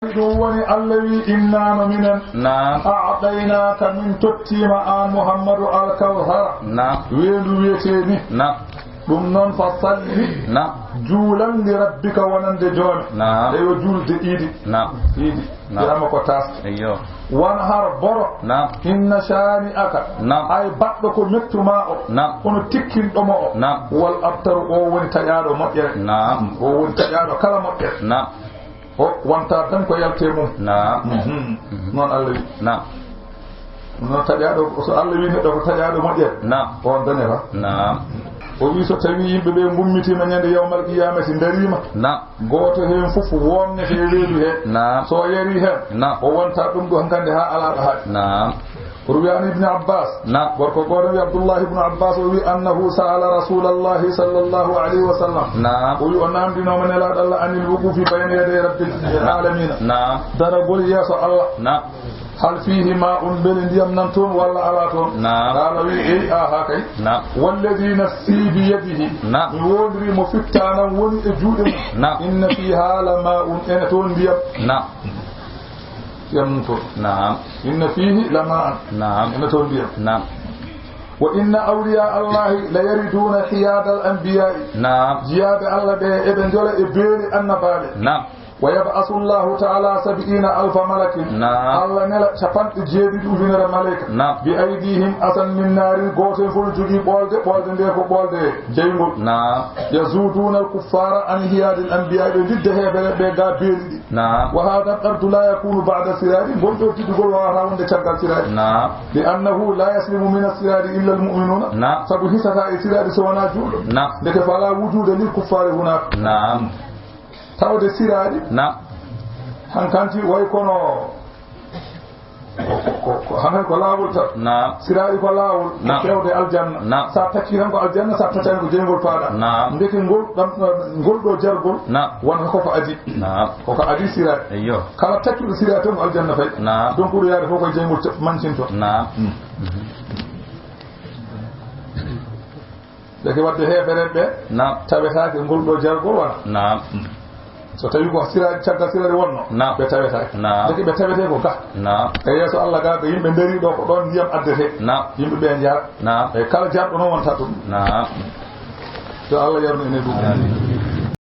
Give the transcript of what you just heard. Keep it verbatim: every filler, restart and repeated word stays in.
Ɗum woni Allah wi, "Inna no minen, naam, a'ɗaynaaka, min tottiima aan Muhammadu Alkawsara, naam, weendu wiyetee ni." Naam. Ɗum noon, fa salli, naam, juulan li rabbika, wonande joome. Naam. Eyo, juulde iidi. Naam. Iidi. Naam. Wiyama ko taas. Eyyo. Wan har boro. Naam. Inna shani aka. Naam. Ay baɗɗo ko mettu ma o. Naam. Kono tikkinɗo mo o. Naam. Wal abtaru, o woni taƴaaɗo moƴƴere. Naam. O woni taƴaaɗo kala moƴƴere. Naam. O wonta tan ko yalte mum. Naam. Mhm. Mhm. Noon Allah wi. Naam. Noon taƴaaɗo, so Allah wi neɗɗo ko taƴaaɗo moƴƴere, naam, on dañata. Naam. O wi so tawi yimɓe ɓe ngummitiima ñande yawmal qiyamati, ndariima. Naam. Gooto heen fof womnete e reedu he. Naam. So o yari heen, naam, o wonta ɗum ɗo hankande haa alaa ɗo haaɗi. Naam. Ruwiya an Ibni Abbas. Naam. Gorko gooto wi Abdullah Ibnu Abbas, o wi, "Annahu sa'ala Rasulallahi sallallahu alayhi wa sallam." Naam. O wi o namdinooma Nelaaɗo Allah anil wuqufi bayna yaday Rabbil alamina. Naam. Daragol yeeso Allah. Naam. Hal fihi ma'un, mbele ndiyam nan toon walla alaa toon? Naam. Qaala wi, "Eey, aha kay." Naam. Walladi nafsi bi yadihi. Naam. Mi wondiri mo fittanam woni e juuɗe mum. Naam. Inna fiha la ma'un, ene toon ndiyam. Naam. Ndiyam nun toon. Naam. Inna fihi la ma'an. Naam. Ene toon ndiyam. Naam. Wa inna awliya Allahi la yariduna hiyadal anbiya'i. Naam. Jiyaaɓe Allah ɓe eɓe njola e beeli annabaaɓe. Naam. Wa yab'asu Allahu ta'ala sab'ina alfa malakin. Naam. Allah nela capanɗe jeeɗiɗi ujunere malayka. Naam. Bi aydihim asan min naarin, gooto heen fof no jogii ɓoolde, ɓoolde nde ko ɓoolde jeyngol. Naam. Yazuduna al kuffara an hiyadil anbiya, ɓe ndidda heeɓere ɓe ga beeli ɗi. Naam. Wa hada al qardu la yakunu ba'da sirari, ngol ɗo tiddugol wawata wonde caggal sirari. Naam. Li annahu la yaslimu min as sirari illa al mu'minuna. Naam. Sabu hisata e sirari so wona juulɗo. Naam. Ndeke fala wujuda lil kuffari hunaka. Naam. Tawde siraaji. Naam. Hankanti way kono ko, ko, ko, ko, hankadi ko laawol tan. Naam. Siraaji ko laawol, ko, naam, fewde aljanna. Naam. Sa tacci tan ko aljanna, sa taccani ko jeyngol faaɗa. Naam. Ndeke ngol ɗam, ngol ɗo jargol, naam, wonata koko adi. Naam. Koko adi siraaji. Eyyo. Kala taccuɗo siraaji tan ko aljanna fay. Naam. Donc ɗo yaade fof koye jeyngol ca-, mancinto. Naam. Mm. Ndeke wadde heefereɓe ɓe, naam, tawetaake ngol ɗo jargol wona. Naam. So tawi ko siraaji, caggal siraaji wonno, naam, ɓe tawetaake. Naam. Ndeke ɓe tawete ko ga. Naam. E yeeso Allah ga, ko yimɓe ndari ɗo, ko ɗon ndiyam addete. Naam. Yimɓe ɓe njaara. Naam. E kala jarɗo noon wonta ɗum. Naam. Yo Allah yarnu en e ɗum. Amiin.